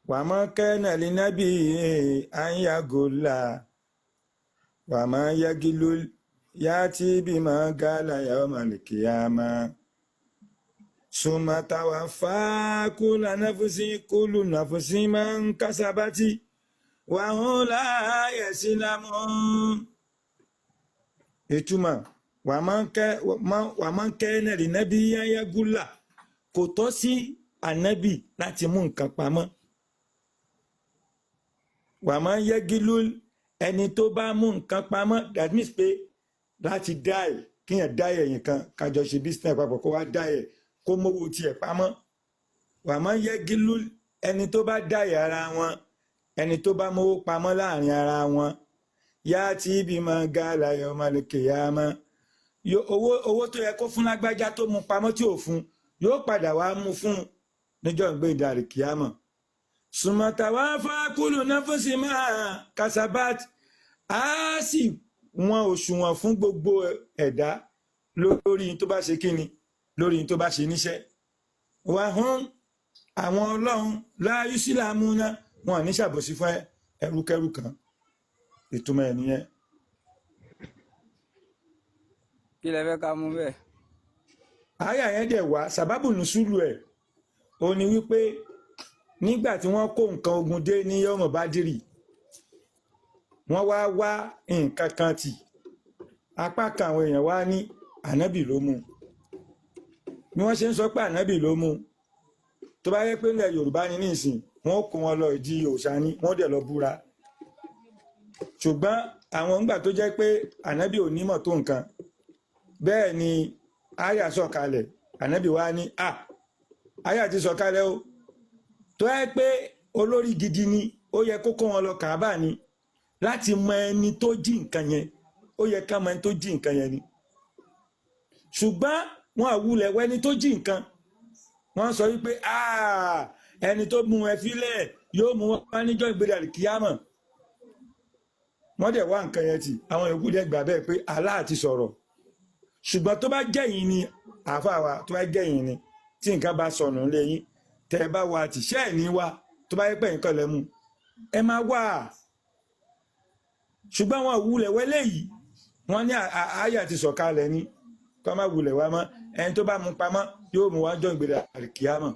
Wàmọ́ kẹ́nà línábì ànyàgòlà wàmọ́ yẹgìlú yàtí bímọ gàlà yàwó màlìkìyàmá. Sùmàtàwà fàákùlà nàfùsí kùlù nàfùsí máa ń kásábátì wàhùn láàyè sílámù. Ìtumọ̀ wàmọ́ kẹ́nà línábì ànyàgòlà, kò tọ́ sí ànábì láti mú nǹkan pamọ́. Wàmọ́ yẹgìlú, ẹni tó bá mú nǹkan pamọ́, that means pé láti dáì kíyàn dáì ẹ̀yìn kan kájọ ṣe business papọ̀, kó wá dáì ẹ̀, kó mówó tiẹ̀ pamọ́. Wàmọ́ yẹgìlú, ẹni tó bá dáì ara wọn, ẹni tó bá mówó pamọ́ láàrin ara wọn, yá tí bímọ gàlà yọmọlẹkẹ yá mọ owó tó yẹ kó fún lágbájá tó mú pamọ́ tí ò fún, yóò padà wá mú fún níjọ́ ìgbé ìdarí kíámọ̀. Sùmọ̀tàwá fákúlù náfọ́sí máa kasabat, á sì wọn òṣùwọ̀n fún gbogbo ẹ̀dá lórí tó bá ṣe kíni, lórí tó bá ṣe níṣẹ́. Wàhún àwọn ọlọ́run láàyè sílámù náà, wọn ní ṣàbòsí fún ẹrúkẹrú kan. Ìtumọ̀ ẹ̀ nìyẹn. Kí lẹ fẹ́ ká mú bẹ́ẹ̀? Àyà yẹn dẹ̀ wá sàbábù nùsùlù ẹ̀, ó ní wípé nígbà tí wọ́n kó nǹkan ogun dé ní yọmọ bádìrì, wọ́n wá wá nǹkan kan tì. Apá kan àwọn èèyàn wá ní ànábì ló mú. Bí wọ́n ṣe ń sọ pé ànábì ló mú, tó bá yẹ pé ilẹ̀ Yorùbá ní nísìn, wọ́n kó wọn lọ ìdí òòṣà ni, wọ́n dẹ̀ lọ búra. Ṣùgbọ́n àwọn ńgbà tó jẹ́ pé ànábì ò nímọ̀ tó nǹkan, bẹ́ẹ̀ ni àyà sọ̀kalẹ̀. Ànábì wá ní à àyà ti sọ̀kalẹ̀ o, tó yẹ pé olórí gidi ni, ó yẹ kó kó wọn lọ Kàábà ni láti mọ ẹni tó jí nǹkan yẹn. Ó yẹ ká mọ ẹni tó jí nǹkan yẹn ni. Ṣùgbọ́n wọn àwulẹ̀ wẹni tó jí nǹkan. Wọ́n sọ wípé ẹni tó mú ẹ fílẹ̀ yóò mú wọn níjọ́ ìgbéra kíámọ̀. Wọ́n dẹ̀ wá nǹkan yẹn tì. Àwọn yòókù dẹ̀ gbà bẹ́ẹ̀ pé Allah ti sọ̀rọ̀. Ṣùgbọ́n tó bá jẹ́ yín ni àáfàá wa, tó bá jẹ́ yín ni tí nǹkan bá sọnù lé yín, tẹ́ ẹ bá wa tì, ṣẹ́ ẹ̀ ní wa, tó bá yẹ pé nǹkan lẹ́ mú, ẹ máa wà. Ṣùgbọ́n wọn wulẹ̀ wọlé yìí, wọ́n ní àyà ti sọ̀kalẹ̀ ni, kọ́ má wulẹ̀ wá mọ́. Ẹni tó bá mú pamọ́ yóò mú wájọ́ ìgbéra kíámọ̀.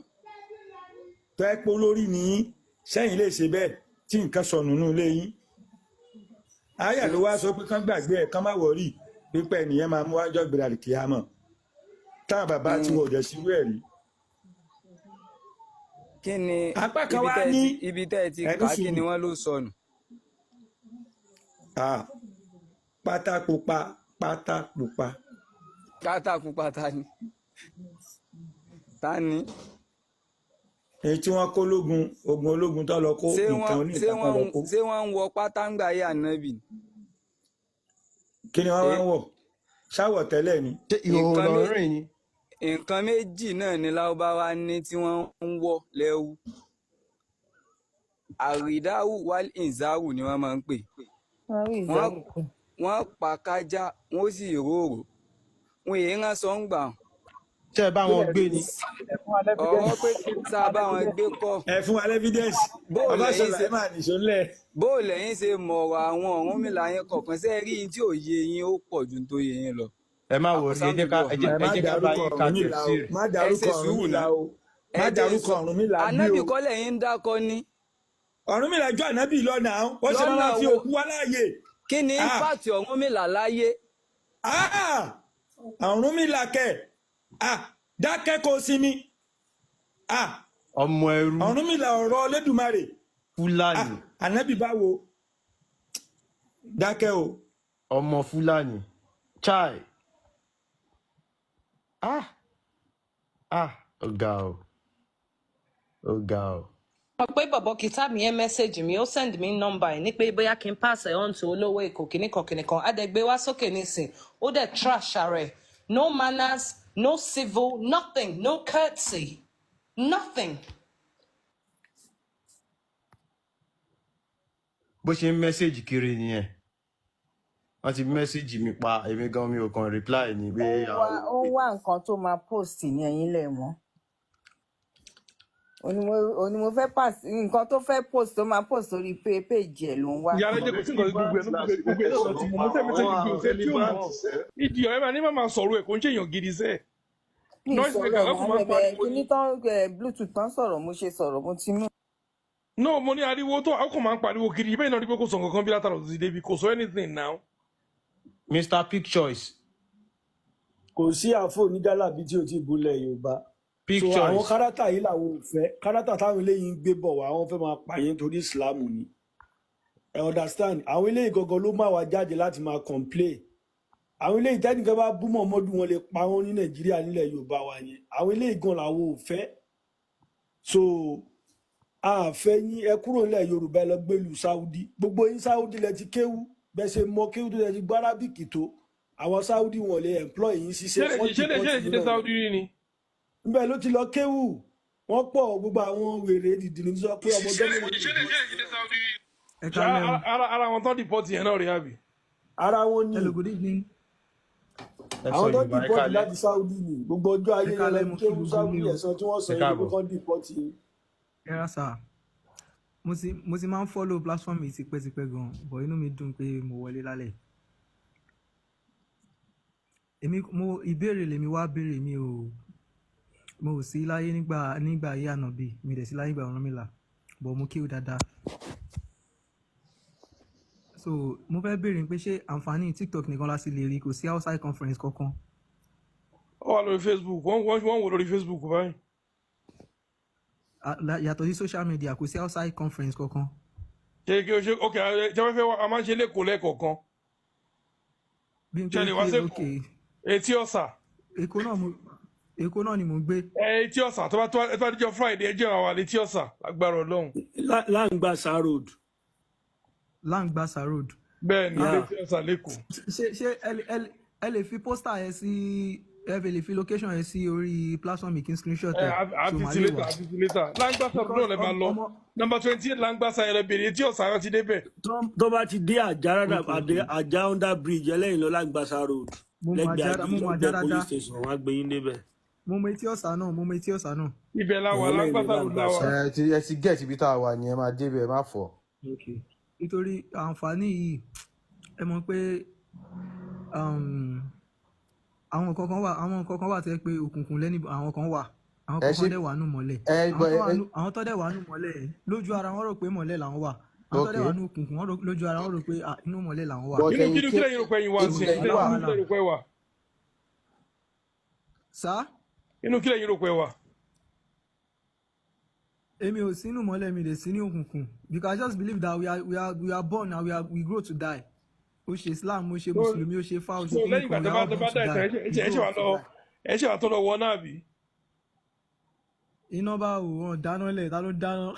Tó ẹ pé olórí ni yín, sẹ́yìn lè ṣe bẹ́ẹ̀ tí nǹkan sọnù nù lé yín? Àyà ló wá sọ pé kán gbàgbé ẹ̀, kán má wọ̀rí pípẹ́ ènìyàn máa mú wájọ́ ìgbéra kíámọ̀. Táwọn bàbá tí wọn ò dẹ̀ sí wẹ̀ rí. Kí ni apá kan ibi wá tẹ́ ẹ ní ti ibi tẹ́ ẹ ti ẹni kà á, kí ni sùúrù. wọ́n ló sọnù? Pátá pupa, pátá pupa. Kátàkùn ta ni ta ni? Èyí tí wọ́n kó lógun, ogun ológun tó lọ kó Ṣé nǹkan wọ́n ṣé oníkan tó wọ́n lọ kó. Ṣé wọ́n ń wọ pátá ń gbà yé ànábì ni? Kí ni wọ́n wá Ẹ ń wọ̀? Ṣáwọ̀ tẹ́lẹ̀ ni. Ṣé ìhòòhò Nǹkan lọ mé rìn ni? Nǹkan méjì náà ni Lárúbáwá ní tí wọ́n ń wọ̀ lẹ́rú. Àrídáwù wal ìzáwù ni wọ́n máa ń pè. Wọ́n rí Wọ́n ìzáwù kù. Wọ́n pa kájá, wọ́n ó sì róòrò. Wọn èé rán sọ ń gbà wọ́n. Ṣé ẹ bá wọn gbé ni? Ọ̀rọ̀ pé tá a bá wọn gbé kọ́. Ẹ fún wa lẹ́fídẹ́ǹsì. Bó o lẹ́yìn Ọbaṣọlá ṣe ẹ máa nìṣó ńlẹ̀. Bó o lẹ́yìn ṣe mọ̀rọ̀ àwọn Ọ̀rúnmìlà yẹn kọ̀ọ̀kan, ṣe rí yín tí ò yé yín, ó pọ̀ ju tó yé yín lọ. Ẹ má wọrí, ẹ jẹ́ ká Àkọsámidọ̀ ẹ jẹ́ Ẹ ẹ má jẹ́ ká bá dárúkọ yín ka Ọ̀rúnmìlà o. tẹ̀síìrì. Má Ẹ ṣe dárúkọ sùúrù Ọ̀rúnmìlà náà. o. Ẹ Má jẹ́ ń dárúkọ sọ Ọ̀rúnmìlà bí ànábì o. kọ́ lẹ́yìn ń dákọ ní. Ọ̀rúnmìlà jọ ànábì lọ́nà ó ṣe Lọ́nà máa fi wo? òkú wá láàyè. Kí ni Ah impact Ọ̀rúnmìlà láyé? ah Ọ̀rúnmìlà kẹ̀, ah dákẹ́ kó sinmi, ah Ọmọ ẹrú. Ọ̀rúnmìlà ọ̀rọ̀ Olódùmarè. Ah Fúlàní. Ànábì báwo? Dákẹ́ o. Ọmọ Fúlàní chai. Ah ah, ó ga o, ó ga o. Mọ̀ pé bọ̀bọ̀ kìtà mi yẹn message mi, ó send mi number ẹ̀ ní pé bóyá kí n pass ẹ̀ on to olówó èkó kìnnìkan kìnnìkan adẹ̀gbé wá sókè nísìn, ó dẹ̀ trash ara ẹ̀. No manners, no civil, nothing, no courtesy, nothing. Bó ṣe ń message kiri nìyẹn. Wọ́n ti message mi pa, èmi gan mi ò kàn reply ni pé Ó ń wá àwọn ó ń wá nǹkan tó máa post ní ẹ̀yìn lẹ̀ mọ́. Ó Òun ni mo fẹ́ pass nǹkan tó fẹ́ post, tó máa post sórí page ẹ̀ ló ń wá. Ìyá alájẹ, kò sí nǹkan, gbogbo ẹ̀ gbogbo ẹ̀ náà ti mọ̀. Mo tẹ́ mi tẹ́ gbogbo ẹ̀ tí ó mọ̀ ìdí ọ̀rẹ́ máa ní má máa sọ̀rọ̀ ẹ̀, kò ń ṣèyàn gidi sẹ́ẹ̀. Mi ì Noise sọ̀rọ̀ maker ẹ̀ lọ́kùn mọ́ máa ń bẹ̀bẹ̀ pariwo kíní ni. tán ẹ̀, bluetooth tán sọ̀rọ̀, mo ṣe sọ̀rọ̀, mo ti mú. No, mo ní ariwo tó àwọn kan máa ń pariwo kiri bẹ́ẹ̀ náà, rí pé kò sọ nǹkan kan bí látara òsì débi kò sọ anything now. Mr Pick Choice. Kò sí àfọ oníjàlábí tí ò ti bulẹ̀ Yorùbá. Pick So àwọn Choice. kárátà yìí làwọn ò fẹ́, kárátà táwọn eléyìí ń gbé bọ̀ wá, wọ́n fẹ́ máa pààyàn torí Islam ni. Ẹ understand, àwọn eléyìí gangan ló máa wá jáde láti máa complain. Àwọn eléyìí, tẹ́nìkan bá bú Mọ̀mọ́dù, wọn lè pa wọ́n ní Nàìjíríà, nílẹ̀ Yorùbá wa yẹn. Àwọn eléyìí gan làwọn ò fẹ́. So a fẹ́ yín, ẹ kúrò nílẹ̀ Yorùbá, ẹ lọ gbélùú Saudi. Gbogbo yín, Saudi lẹ ti kéwú, bẹ́ẹ̀ ṣe mọ kéwú tó, lẹ ti gbọ́ Arábìkì tó, àwọn Saudi wọn lè employ yín ṣiṣẹ́, Ṣé wọ́n lè ṣé lè deport ṣé lè yín ṣe dé náà ni. Saudi rí ni? Níbẹ̀ ló ti lọ kéwú, wọ́n pọ̀. Gbogbo àwọn wèrè dìdìrín sọ pé ọmọ ọjọ́ mélòó Ṣé lè ṣé lè ṣe dé Saudi rí? Ẹ Ṣé kálẹ́ o. ara wọn tán deport yẹn náà rí àbí? Ara wọn ni. Hello, good evening. Ẹ sọ Àwọn tó Yorùbá, ẹ deport kálẹ́. láti Saudi ni gbogbo ọjọ́ Ẹ ayé yẹn lọ kálẹ́, mo kí kéwú gbogbo Saudi. ilé o. Ẹ̀san tí wọ́n Ẹ san yín ni pé káàbọ̀. kán deport yín. Ẹ ra sà. Mo ti máa ń follow platform yìí tipẹ́tipẹ́ gan, but inú mi dùn pé mo wọlé lálẹ́. Èmi mo ìbéèrè lèmi wá béèrè. Mi ò mo ò sí láyé nígbà ayé Ànábì, mi dẹ̀ sí láyé nígbà Ọ̀rúnmìlà, but mo kéwú dáadáa. So mo fẹ́ béèrè pé ṣé àǹfààní TikTok nìkan la sì lè rí, kò sí outside conference kankan? Ó wà lórí Facebook, wọ́n wò lórí Facebook báyìí. Yàtọ̀ sí social media, kò sí outside conference kankan? Ṣé kí o ṣe ok, ṣé wọ́n fẹ́ wá, a máa ń ṣe lẹ́kọ̀ọ́ lẹ́kọ̀ọ̀kan. Bí n Ṣé pé lè wá kí sẹ́kọ̀ọ́? Ok. Etí Ọ̀sà. Èkó náà ni mò ń gbé. Ẹ Etí Ọ̀sà, tó bá dijọ́ Friday, ẹ jẹ́ àwọn àlè Etí Ọ̀sà lágbára Ọlọ́run. Láǹgbàsà Road. Langbasa Road. Bẹ́ẹ̀ ni. Ah, Yeah. Létí Ọ̀sà lẹ́kọ̀ọ́. Ṣé ẹ lè fi poster yẹn sí, ẹ fi lè fi location yẹn sí orí platform mi kí n screenshot Ẹ ẹ, so àfi màá sí lè later. wá. Àfi sí later. Langbasa Road náà Because lè máa lọ. ọmọ Number 28 Langbasa yẹn, lẹ bèrè Etí Ọ̀sà, yẹn ti débẹ̀. Tó bá ti dé Àjà rádà, Ok ok Àjà under bridge, ẹlẹ́yìn lọ Láǹgbàsà Road, Mo mọ lẹ́gbẹ̀ẹ́ Àjà, mo mọ Àjà lẹ́gbẹ̀ẹ́ police dáadáa. station, wọ́n á gbé yín débẹ̀. Mo mọ Etí Ọ̀sà náà, mo mọ Etí Ọ̀sà náà. Ibẹ̀ la wà. Ẹ̀yìn lẹ́yìn lọ Langbasa Road la wà. Láǹgbàsà. Ẹ ti get ibi tá a wà ni, ẹ máa débẹ̀, ẹ má fọ̀. Ok, nítorí àǹfààní yìí, ẹ mọ̀ pé àwọn nǹkan kan wà tẹ́ pé òkùnkùn lẹ́ni, àwọn kan wà, àwọn Ẹ kan ṣe kan dẹ̀ wà nù mọ́lẹ̀. Ẹ Àwọn gbọ́ tó wà ẹ nù, àwọn tó dẹ̀ wà nù mọ́lẹ̀, lójú ara wọn rò pé mọ́lẹ̀ làwọn wà. Àwọn tó Ok dẹ̀ wà nù òkùnkùn, wọ́n lójú ara wọn rò pé ah, inú mọ́lẹ̀ làwọn wà. But Inú ẹ̀yin kí ké lẹ́yìn rò pé ẹ̀yin wà ibo sí? lẹ́yìn Inú wà? kí lẹ́yìn rò pé wà? Sá. Inú kí lẹ́yìn rò pé wà? Èmi ò sínú mọ́lẹ̀, mi lè sí ní òkùnkùn, because I just believe that we are born and we grow to die. Ó ṣe Islam, ó ṣe So Mùsùlùmí, ó ṣe fa, ó ṣe so kíní lẹ́yìn ìgbà kan, we tó are bá all tó born bá to dá ìtàn, die, ẹ we ṣe ẹ ṣe grow wà up to lọ die. ẹ ṣe wà tó lọ wọ náà bí? Iná bá wò wọn dáná lẹ̀, ta ló dáná?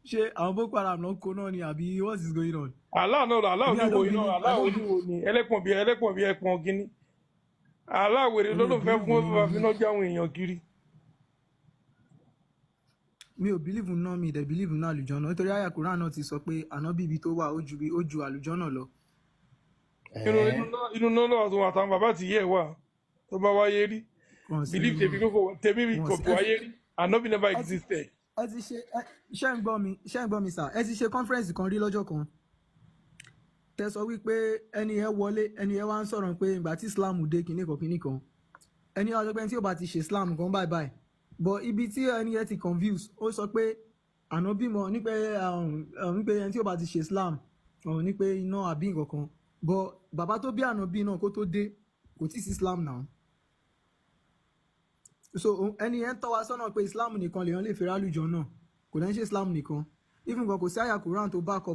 Ṣé àwọn Boko Haram ló ń kó náà ni àbí what is going on? Allah náà, Allah Me, I oníwo don't iná believe, I Allah don't oníwo ni ẹlẹ́pọ̀n bí ẹpọ̀n kínní. Allah wèrè Èmi ló ò ló fẹ́ believe fún nínú fífa finá já àwọn èèyàn kiri. Mi ò believe nínú, mi dẹ̀ believe nínú àlùjọ́nà, nítorí àyà Quran náà ti sọ pé ànábì ibi tó wà, ó ju ó ju àlùjọ́nà lọ. Inú Ẹ̀ẹ́ inú náà lọ́wọ́ tó àtàwọn bàbá àti ìyá ẹ̀ wà tó bá wáyé rí. Wọn sí Belief tèmi kókò tèmi wọn kò sí kò wáyé rí. Ànábì never ẹ ti existed. Ẹ ti ṣe ẹ ṣé ń gbọ́ mi? Ṣé ń gbọ́ mi sà? Ẹ ti ṣe conference kan rí lọ́jọ́ kan, tẹ sọ wípé ẹni yẹn wọlé, ẹni yẹn wá ń sọ̀rọ̀ pé ìgbà tí Islam dé, kinní kan kinní kan, ẹni yẹn wá sọ pé ẹni tí ò bá ti ṣe Islam kan, bye bye. But ibi tí ẹni yẹn ti confuse, ó sọ pé àná bímọ ní pé ní pé ẹni tí ò bá ti ṣe Islam ní pé iná àbí nǹkan kan. But bàbá tó bí ànábì náà, kó tó dé, kò tí ì sí Islam náà. So ẹni yẹn ń tọ́ wa sọ́nà pé Islam nìkan lèèyàn lè fi rálùjọ náà, kò lẹ́ ń ṣe Islam nìkan. Even gan, kò sí àyà Quran tó back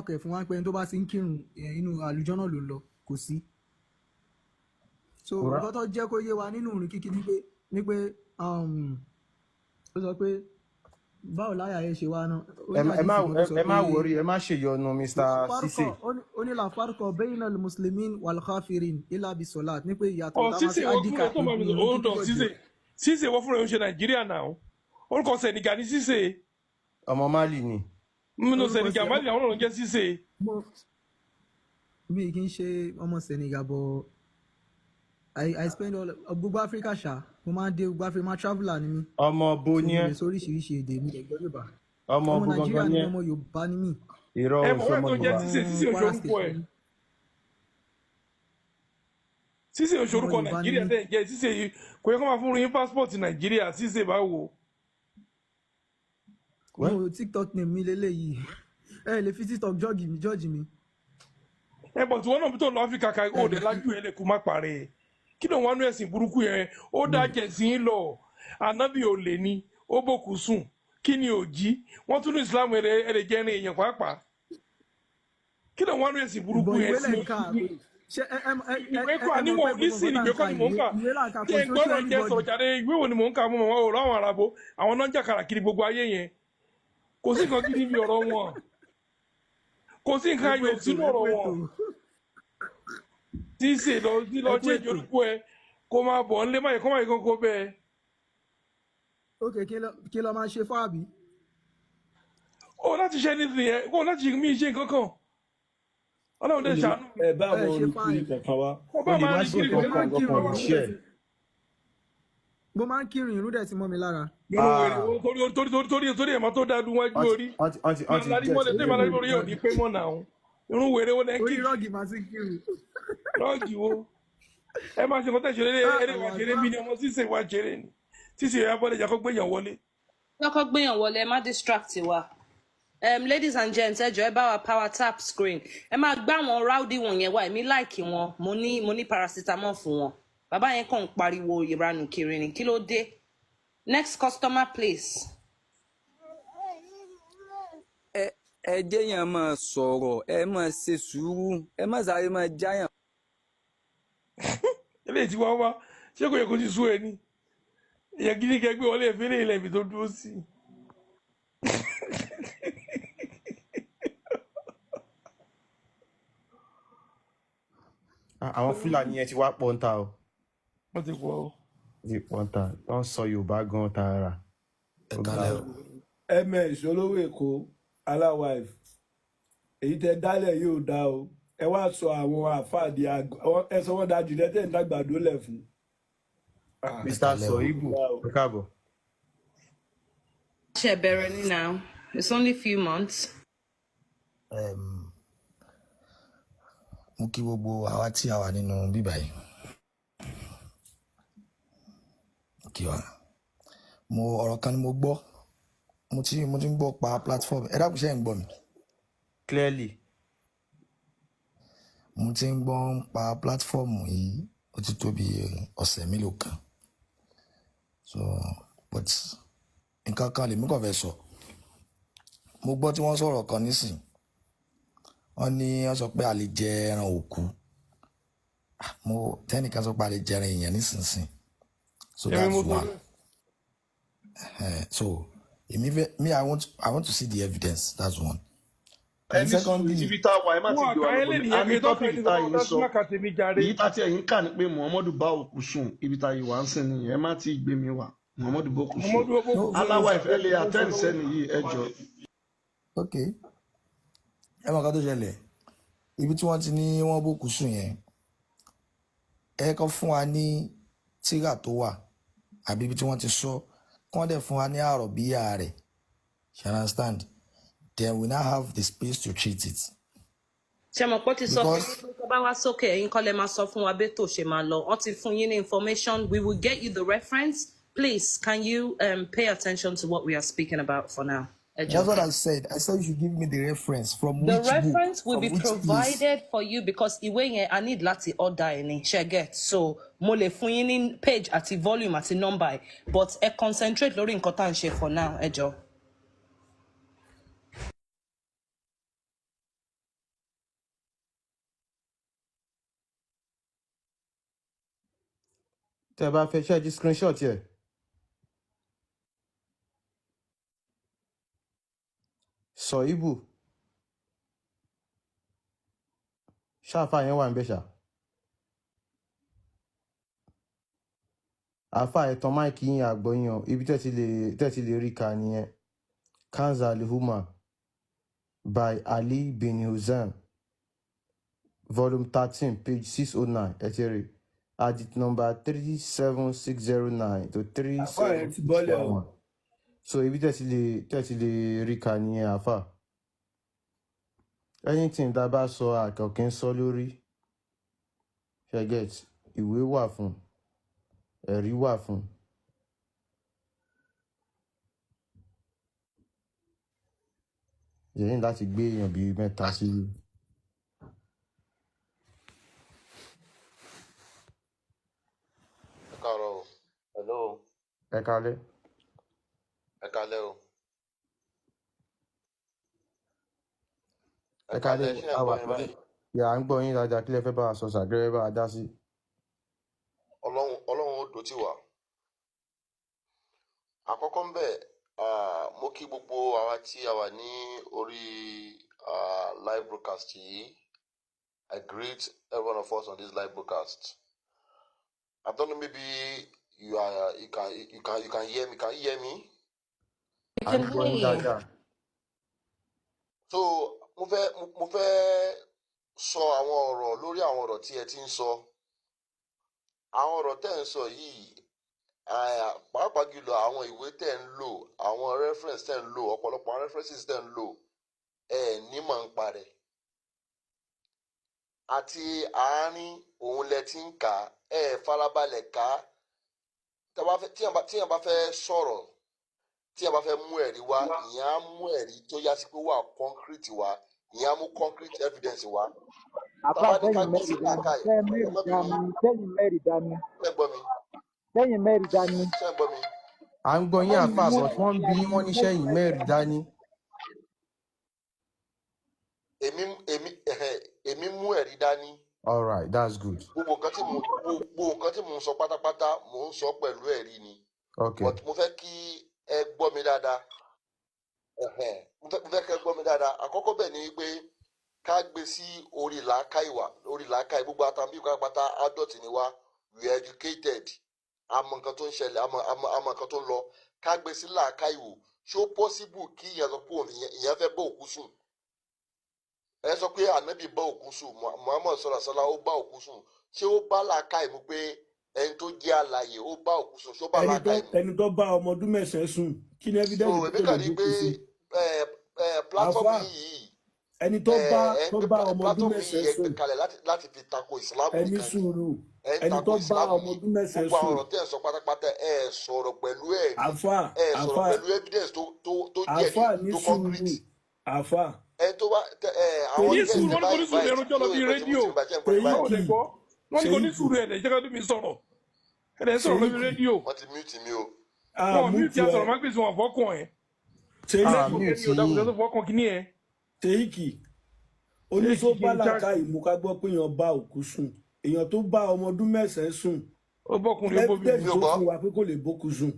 ẹ̀ fún wa pé ẹni tó bá ti ń kírun inú àlùjọ náà ló ń lọ, kò sí. So Quran nǹkan tó jẹ́ kó yé wa nínú ìrìn kíkí ni pé ó sọ pé báwo láyà yẹn ṣe wá náà, ó Ẹ ní má ẹ má àdìsí kan tó sọ ẹ má pé worry, ẹ má ṣèyọnu, Mr Sise. farkọ, ó ní la farkọ bayna muslimin wal kafirin illa bisolat, ní pé ìyàtọ̀ Ọ̀ tá a máa Sísè fi wọ́n id fúnra card tó bá mi sọ ìrìn ó kíkí dọ̀ pọ̀ jù. Sísè, Sísè wọ́n fúnra ẹ̀ ń ṣe Nàìjíríà náà, orúkọ Senegal ní Sísè. Ọmọ Mali ni. Nínú Orúkọ Senegal, sí Mali àwọn náà ń jẹ́ Sísè. Mo mi kì í ṣe ọmọ Senegal, but I spend all gbogbo Africa ṣá, mo máa ń dé gbogbo Africa, máa traveller ni mí. Ọmọ bo So ni mo ẹ́? lè sọ oríṣiríṣi èdè, mi lè gbọ́ Yorùbá. Ọmọ Ọmọ bo Nàìjíríà gangan ni ni mí, ẹ́? ọmọ Yorùbá ni mí. Irọ́ Ẹ o, mọ̀ ṣọmọ wẹ́ẹ̀ tó jẹ́ Yorùbá. Ṣíṣe Ọmọ Ṣíṣe Kwara òṣorúkọ State ẹ̀. ni mí. Ṣíṣe Ọmọ òṣorúkọ Yorùbá ni Nàìjíríà mí. tẹ̀ ń jẹ́ Ṣíṣe yìí, kò yẹ kó máa fún yín passport Nàìjíríà. Ṣíṣe báwo? Well, No, TikTok name mi leléyìí. Ẹ lè fi TikTok judge mi, judge mi. Ẹ bọ̀ tí wọ́n náà tó lọ Áfíríkà ká Ẹ ó lè dé fi lájú ẹ lè kú má parẹ́. Kí ló ń wá nú ẹ̀sìn burúkú yẹn? Ó dá no. jẹ̀sìn yín lọ. Ànábì ò lè ní ó bòkú sùn, kí ni ò jí? Wọ́n tún ní Islam ẹ̀rẹ̀ jẹ́rin èèyàn pàápàá. Kí ló ń wá nú ẹ̀sìn burúkú Ìbọn yẹn ìwé sí? lẹ̀ ń kà. Ṣé ẹ ẹ ẹ ẹ Ìwé ẹ kọ́ ẹ mọ̀ àníwọ̀n pé gbogbo nísìnyí, nǹkan ìwé tá à ń kọ́ ka ni mò ń ìwé kà. ìwé là ń kà, kò Jẹ́ sí oṣù gbọ́dọ̀ jẹ́ anybody. sọ̀rọ̀ jáde. Ìwé wo ni mò ń kà? Mọ́ wọn ò ráwọn àràbò àwọn náà ń jà kàràkiri gbogbo ayé yẹn. Kò sí nǹkan gidi bí ọ̀rọ̀ wọn, kò sí Ẹ nǹkan kú ayọ̀ ètò, sínú ẹ ọ̀rọ̀ kú ètò, wọn. Tí í ṣe lọ sí ẹ lọ kú change ètò. orúkọ ẹ, kó máa bọ̀ ńlé máyì, kó máyì kókó bẹ́ẹ̀. Ok, kí lọ máa ṣe fún àbí? Ó láti ṣe anything yẹn, kó láti ṣe mí ṣe nǹkan kan. Ọlọ́run O dẹ̀ lè má ṣàánú mi. ẹ bá Ẹ àwọn ṣe olùkiri fine. kankan wá. Kó o bá lè máa má rìn ṣe kiri Èmi kó máa nǹkan ń kan kírun, kankan ò lè ìrun ṣe dẹ̀ ẹ̀. ti mo máa ń kírun, ìrun dẹ̀ ti mọ́ mi lára. Irun wèrè Ah, wo? Torí torí torí torí torí ẹ̀ máa tó dá dún wájú wọ́n ti orí wọ́n ti wọ́n ti máa wọ́n ti larí get mọ́lẹ̀ tẹ́ máa larí Orí mọ́lẹ̀ yóò ní pé mọ́ náà. Irun wèrè wo lẹ́ ń orí kí? rọ́ọ̀gì máa ti ń kírun. Rọ́ọ̀gì wo? Ẹ máa ṣe nǹkan tẹ̀ ṣeré Ah, eré wa àwọn ṣeré àgbà. bí ni ọmọ Ṣíṣe wa ṣeré ni. Ṣíṣe ya bọ́lẹ̀ jà kó gbéyàn wọlé. Lọ́kọ́ gbéyàn wọlé, ẹ má distract wa. Ladies and gents, ẹ jọ̀ọ́ ẹ bá wa power tap screen. Ẹ máa gbá àwọn rowdy wọ̀nyẹn wá, èmi like wọn, mo ní paracetamol fún wọn. Bàbá yẹn kàn ń pariwo ìranù kiri ni, kí ló dé? Next customer, please. Ẹ ẹ jẹ́yàn máa sọ̀rọ̀, ẹ máa ṣe sùúrù, ẹ má sáré máa jáyàn. Eléyìí tí wá wá, ṣé kò yẹ kó ti sú ẹ ní? Èèyàn gidi kẹ gbé wọlé, ẹ̀fẹ́ lè ilẹ̀ ibi tó dúró sí. Ah, àwọn Fúlàní yẹn ti wá pọ̀ ń ta o. Wọ́n ti pọ̀ o. Ti pọ̀ ń ta. Wọ́n sọ Yorùbá gan tààrà. Ẹ Ó ga kalẹ o. o. Ms olówó Èkó aláwàìf, èyí tẹ dálẹ̀ yóò dá o. Ẹ wá sọ àwọn àáfàá di ẹ sọ wọn dájú lẹtẹ ń dàgbàdo lẹ fún. Ah. Ah, ẹ Mr. kalẹ o. Sohibu, dá o. ẹ káàbọ̀. Ṣe bẹ̀rẹ̀ ní now, it's only few months. Mo kí gbogbo àwa tí a wà nínú bíbá yìí. Kí wa. Mo ọ̀rọ̀ kan ni mo gbọ́. Mo ti ń gbọ́ pa platform. Ẹ dákun, ṣé ẹ̀ ń gbọ́ mi? Clearly. Mo ti ń gbọ́ pa platform yìí, ó ti tó bí ọ̀sẹ̀ mélòó kan. So, but nǹkan kan lèmi kàn fẹ́ sọ. Mo gbọ́ tí wọ́n sọ̀rọ̀ kan nísìn. Wọ́n ní wọ́n sọ pé a lè jẹ ẹran òkú. Ah, mo tẹ́nìkan sọ pé a lè jẹ ẹran èèyàn nísinsìnyí. So Èmi that's mo sọ one. bẹ́ẹ̀. So èmi fẹ́ me I want to see the evidence. That's one. And Ẹni sùúrù, secondly, ibi tá a wà, ẹ má ti Wọn gbé wa àkàyé lọ lè bòmí. nìyẹn A kí ní tó kàn tọ́pìkì ní tá a sọ́kọ́ yìí ń dá sọ. sí mákàtí mi jàre. Èyí tá tí ẹ̀yin kà ní pé Muhammadu bá òkú sùn, ibi tá a yìí wà ń sìn nìyẹn. Ẹ má ti gbé mi wá. Muhammadu bá òkú sùn. Muhammadu bó no, kú sùn ní Aláwa ìfẹ́ lè ó sọ attend lọ́wọ́. sẹ́ni yìí, ẹ jọ. okay. Ẹ mọ̀ nǹkan tó ṣẹlẹ̀. Ibi tí wọ́n ti ní wọ́n bókú sùn yẹn, ẹ kọ́ fún wa ní tírà tó wà àbí ibi tí wọ́n ti sọ, kí wọ́n dẹ̀ fún wa ní àròbíyà rẹ̀. You understand? Then we now have the space to treat it. Ṣe mọ̀ pé ó ti sọ fún Because yín pé tó bá wá sókè, ẹ̀yin kọ́ lẹ máa sọ fún wa bẹ́tò ṣe máa lọ. Wọ́n ti fún yín ní information. We will get you the reference. Please, can you pay attention to what we are speaking about for now? Ẹ that's jọ̀ọ́. what I said. I said you should give me the reference from The which book, reference will from be which place. provided for you because ìwé yẹn I need láti order ẹ̀ ní ṣe get, so mo lè fún yín ní page àti volume àti number ẹ̀, but ẹ concentrate lórí nǹkan tá à ń ṣe for now, ẹ jọ̀ọ́. Tẹ́ ẹ bá fẹ́ ṣe ẹ jí screenshot yẹ. Sohibu, ṣáfà yẹn wà ń bẹ̀ ṣá. Àáfà, ẹ̀tàn máìkì yín, àgbọ̀yàn ibi tẹ́ ti lè rí ka nìyẹn. Kanza Al-Huma by Ali bin Huzam, volume 13, page 609. Ẹ ti rí. Hadith number 37609 to three Àfáà yẹn seven ti six bọ́lẹ̀ one o. one. So ibi tẹ́ ti lè rí kà nìyẹn, àfà. Anything tá a bá sọ, àkànkí ń sọ lórí. Ṣé get? Ìwé wà fún, ẹ̀rí wà fún. Yẹ̀yìn láti gbé èèyàn bíi mẹ́ta sí. Ẹ káàárọ̀ o. Hello. Ẹ kálẹ́. Ẹ kálẹ́ o. Ẹ Ẹ kálẹ́. kálẹ́, ṣé ẹ ń Àwà gbọ́ mi pẹ̀lú. báyìí? Yà á ń gbọ́ yín dáadáa. Kí lẹ fẹ́ bá wa sọ sàgẹ́rẹ́ bá wa dá sí? Ọlọ́run, Ọlọ́run ó dó tì wá. Àkọ́kọ́ ń bẹ̀, mo kí gbogbo àwa tí a wà ní orí live broadcast yìí. I greet every one of us on this live broadcast. I don't know, maybe you are you can you can you can hear me. Can you hear me? We À ń can gbọ́ hear yín you. dáadáa. So mo fẹ́ sọ àwọn ọ̀rọ̀ lórí àwọn ọ̀rọ̀ tí ẹ ti ń sọ. Àwọn ọ̀rọ̀ tẹ́ ń sọ yìí, pàápàá jùlọ àwọn ìwé tẹ́ ń lò, àwọn reference tẹ́ ń lò, ọ̀pọ̀lọpọ̀ àwọn references tẹ́ ń lò, ẹ nímọ̀ ń parẹ́. Àti àárín òun lẹ ti ń kà á, ẹ farabalẹ̀ kà á. Tíyàn bá fẹ́ sọ̀rọ̀, tíyàn bá fẹ́ mú ẹ̀rí wá, ìyẹn á mú ẹ̀rí tó yá sí pé wà concrete wá, ìyẹn á mú concrete evidence wá. Àbá Tá bá ní ká sẹ́yìn gbé sí mẹ́rin dání làákàyè, sẹ́yìn ẹ mẹ́rin má bínú, dání sẹ́yìn mẹ́rin dání ṣé ẹ gbọ́ mi? Sẹ́yìn mẹ́rin dání. Ṣé ẹ gbọ́ mi? À ń gbọ́ yín, Sẹ́yìn àfà, mú but wọ́n ń bi ẹ̀rí yín, wọ́n dání ní sẹ́yìn sẹ́yìn mẹ́rin mẹ́rin dání. dání. Èmi mú ẹ̀rí dání. All right, that's good. Gbogbo nǹkan tí mo ń sọ pátápátá, mò ń sọ pẹ̀lú ẹ̀rí ni. Okay. But mo fẹ́ kí ẹ gbọ́ mi dáadáa. Mo fẹ́ kí ẹ gbọ́ mi dáadáa. Àkọ́kọ́ bẹ̀ ni pé ká gbé sí orí làákàyè wa, orí làákàyè gbogbo àtàbí pátápátá. Adult ni wá, we are educated, a mọ nǹkan tó ń ṣẹlẹ̀, a mọ nǹkan tó ń lọ. Ká gbé sí làákàyè wò, ṣó possible kí ìyẹn sọ pé òun ìyẹn fẹ́ bọ́ òkú sùn? Ẹ sọ pé ànábì bá òkú sùn, Muhammad sọlá sọlá, ó bá òkú sùn. Ṣé ó bá làákàyè mu pé ẹni tó jẹ́ alààyè ó bá òkú sùn? Ṣó bá Ẹni tó làákàyè mu? Ẹni tó bá ọmọ ọdún 9 sùn, kí ni So evidence èmi pé kò kàn lè rí pé bókú sùn? ẹ platform Àfà, yìí ẹni tó ẹ bá ẹ ń tó gbé bá ọmọ ọdún platform yìí, 9 ẹ gbé sùn, kalẹ̀ láti fi tako ìsìlámù ẹni nìkan ni. sùúrù, Ẹ ń ẹni tako tó bá ìsìlámù ọmọ ni. ọdún 9 Gbogbo àwọn sùn. ọ̀rọ̀ tẹ́ ẹ̀ sọ pátápátá, ẹ sọ̀rọ̀ pẹ̀lú ẹ̀rí, Àfà, ẹ sọ̀rọ̀ àfà, pẹ̀lú evidence tó jẹ́ àfà, ní tó sùúrù, concrete. Àfà. Ẹni tó bá tẹ ẹ àwọn Ní guest sùúrù, tẹ wọ́n ní bá kò ní sùúrù, invite ẹrú jọ lọ yóò bí ìpẹ́ tí mo rédíò. ti bàjẹ́ ń gbọ́ mi báyìí. Báwo lè Ṣèyíkì, gbọ́? Wọ́n ní kò ní Ṣèyíkì, sùúrù, ẹ̀dẹ̀ jẹ́ ká tó mi sọ̀rọ̀, ẹ̀dẹ̀ ń sọ̀rọ̀ lórí Ṣèyíkì, rédíò. Wọ́n ti mute mi o. A Wọn ò mute mute ẹ. asọ̀rọ̀ má gbèsè wọn fọ́kàn ẹ̀. Ṣèyíkì, Ah, Network mute ẹni ò dákúnṣe yín. tó fọ́kàn kíní ẹ̀. Ṣèyíkì, Ṣèyíkì oníṣó kí bá n já làákàyè mu ká gbọ́ pé èèyàn bá òkú sùn, èèyàn tó bá ọmọ ọdún 9 sùn, Ó bọ́kùnrin, ó bóbìnrin. evidence Mi ò tó gbọ́. fún wa pé kò lè bókú sùn?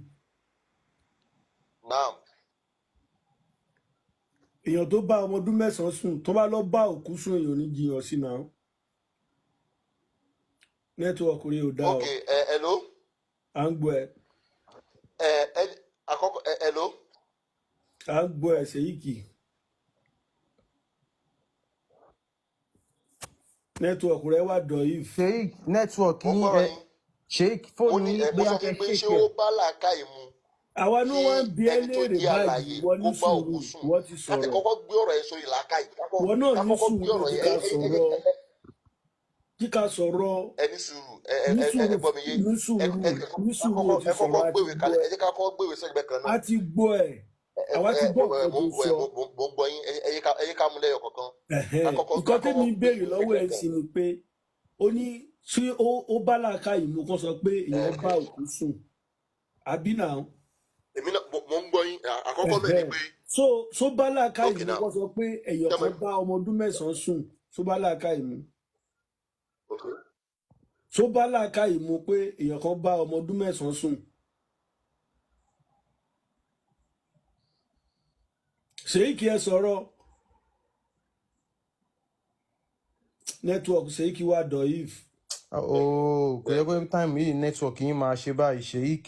Naam. Èèyàn tó bá ọmọ ọdún 9 sùn, tó bá lọ bá òkú sùn, èèyàn ò ní jiyàn sí náà. Network rí ò dá o. Ok, ẹ hello. À ń gbọ́ ẹ. Ẹ àkọ́kọ́, ẹ hello. À ń gbọ́ ẹ, Ṣèyíkì. Network rẹ wà dọ̀yìf. Sheik, network Mo ń yín gbọ́rọ̀ ẹ. yín. Sheik, Mo fóònù ní yín, ẹ mo bóyá sọ kẹ́ fún pé ṣé ṣèkì ẹ. ó bá làákàyè mu Àwa ní kí wọ́n ń bi ẹ́ ẹni tó léèrè jẹ́ báyìí. alààyè Wọ́n ní kó bá sùúrù, òkú sùn? wọ́n ti Ká tẹ sọ̀rọ̀. kọ́kọ́ gbé ọ̀rọ̀ yẹn sórí làákàyè, Wọ́n náà ká ní kọ́kọ́ gbé sùúrù, ọ̀rọ̀ yẹn kíkà sọ̀rọ̀, kíkà sọ̀rọ̀. Ẹ ní sùúrù, ẹ ẹ Ní ẹ ẹ sùúrù, gbọ́ mi yé. ní Ẹ sùúrù, ẹ ní ká sùúrù, kọ́kọ́ o ti ẹ kọ́kọ́ sọ̀rọ̀, a ti gbéwèé gbọ́ kalẹ̀. ẹ. Ẹ jẹ́ ká kọ́kọ́ gbéwèé sẹ́gbẹ̀ẹ́ kan A náà. ti gbọ́ ẹ. Ẹ Àwa ti ẹ gbọ́ mo nǹkan mo tó ń gbọ́ ẹ sọ. mo ń gbọ́ yín. Ẹ yé ká mú lẹ́yọ̀ kọ̀ọ̀kan. Ká Ẹ̀hẹ́n. kọ́kọ́ Nǹkan ká tẹ́mi kọ́kọ́ ń gbé béèrè ìwé lọ́wọ́ sẹ́gbẹ̀ẹ́ ẹ̀ kan. sí ni pé ó ní tí ó bá làákàyè mu kán sọ pé Ẹ èèyàn bá òkú sùn, àbí náà? Èmi náà mo ń gbọ́ yín. Àkọ́kọ́ bẹ̀ ni Ẹ̀hẹ́n. pé So bá làákàyè okay mu now kán sọ pé èèyàn tell me. kan bá ọmọ ọdún 9 sùn, so bá làákàyè mu? Okay. So bá làákàyè mu pé èèyàn kan bá ọmọ ọdún 9 sùn? Ṣèyíkì, ẹ sọ̀rọ̀. Network Ṣèyíkì wà dọ̀yìf. Ooo, kò yẹ kó time yìí network yín máa ṣe báyìí. Sheik,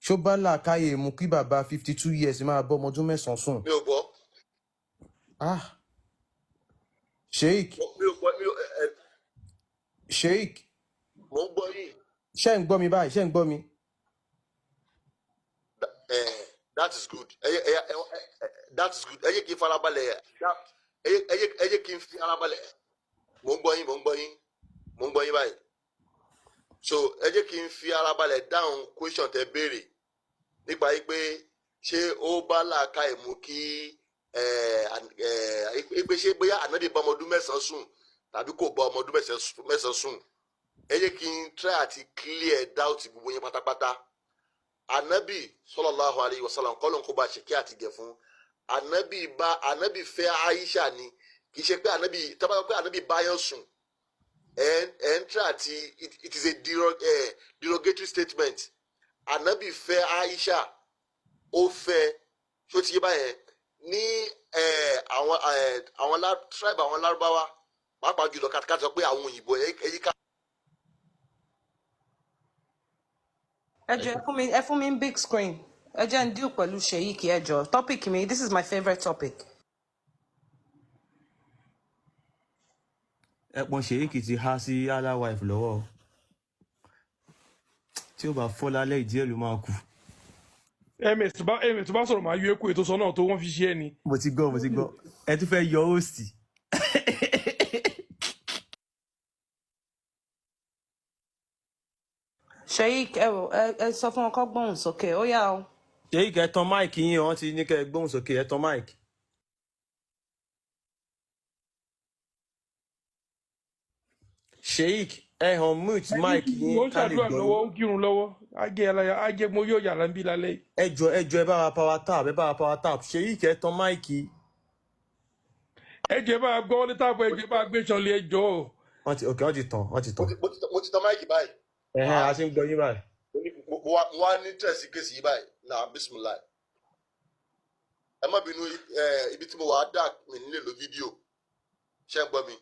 ṣó bá làákàyè mu kí bàbá 52 years máa bọ́ ọmọ ọdún 9 sùn? Mi ò gbọ́. Ah, Sheik. Mi ò gbọ́, mi ò ẹ Sheik. Mo ń gbọ́ yín. Ṣé ń gbọ́ mi báyìí? Ṣé ń gbọ́ mi? That is good. Ẹ ẹ ẹ ẹ that is good. Ẹ jẹ́ kí n farabalẹ̀. Ẹ jẹ́ kí n fi ara balẹ̀. Mò ń gbọ́ yín, mò ń gbọ́ yín, mò ń gbọ́ yín báyìí. So ẹ jẹ́ kí n fi ara balẹ̀ dáhùn question tẹ béèrè nípa yìí pé ṣé ó bá làákàyè mu kí ẹ ẹ pé ṣé bóyá ànábì bá ọmọ ọdún 9 sùn tàbí kò bá ọmọ ọdún 9 sùn. Ẹ jẹ́ kí n try àti clear doubt gbogbo yín pátápátá. Ànábì sallallahu alayhi wa sallam, kọ́lọ́n kó bá ṣe kí àtìgẹ̀ fún ànábì, bá ànábì fẹ́ Aisha ni. Kì í ṣe pé ànábì tábà sọ pé ànábì báyọ̀ sùn, ẹ̀ ń try àti it is a derogatory statement. Ànábì fẹ́ Aisha, ó fẹ́. Ṣó ti yé báyẹn? Ní àwọn tribe àwọn Lárúbáwá, pàápàá jùlọ ká sọ pé àwọn òyìnbó ẹyí ká. Ẹ jọ̀ọ́, ẹ fún mi ní big screen. Ẹ jẹ́ n deal pẹ̀lú Sheik. Ẹ jọ̀ọ́, topic mi, this is my favourite topic. Ẹpọn Sheik ti há sí Allah wife lọ́wọ́ o. Tí ó bá fọ́ lálẹ́, ìdí ẹ̀ ló máa kù. Ms tó bá sọ̀rọ̀, máa yọ eku ètò sọ náà tó wọ́n fi ṣe é ni. Mo ti gbọ́, mo ti gbọ́. Ẹ tún fẹ́ yọ òsì. Sheik, ẹ wò, ẹ sọ fún wọn kó gbóhùn sókè, ó yá o. Sheik, ẹ tan mic yín. Wọ́n ti ní kẹ́ ẹ gbóhùn sókè. Ẹ tan mic. Sheik, ẹ hàn mute mic yín Mo ń ká lè ṣàdúrà gbọ́ lọ́wọ́, yín. ó ń kírun lọ́wọ́. Ajé aláya ajé, mo yóò yàrá ń bí lálẹ́ yìí. Ẹ jọ, ẹ jọ, ẹ bá wa power tap, ẹ bá wa power tap. Sheik, ẹ tan mic. Ẹ jẹ́ bá a gbọ́ wọlé táàbọ̀, ẹ jẹ́ bá a gbé sanlé, ẹ jọ ọ́. Wọ́n ti, ok, wọ́n ti tàn, wọ́n ti tàn. Mo ti tan mic báyìí. Ẹ̀hẹ́n, a ti ń gbọ́ yín báyìí. Mo wá ní interest case yìí báyìí na. Bismillah, ẹ má bínú. Ibi tí mo wà á dark, mi nílè lo fídíò. Ṣé ń gbọ́ mi?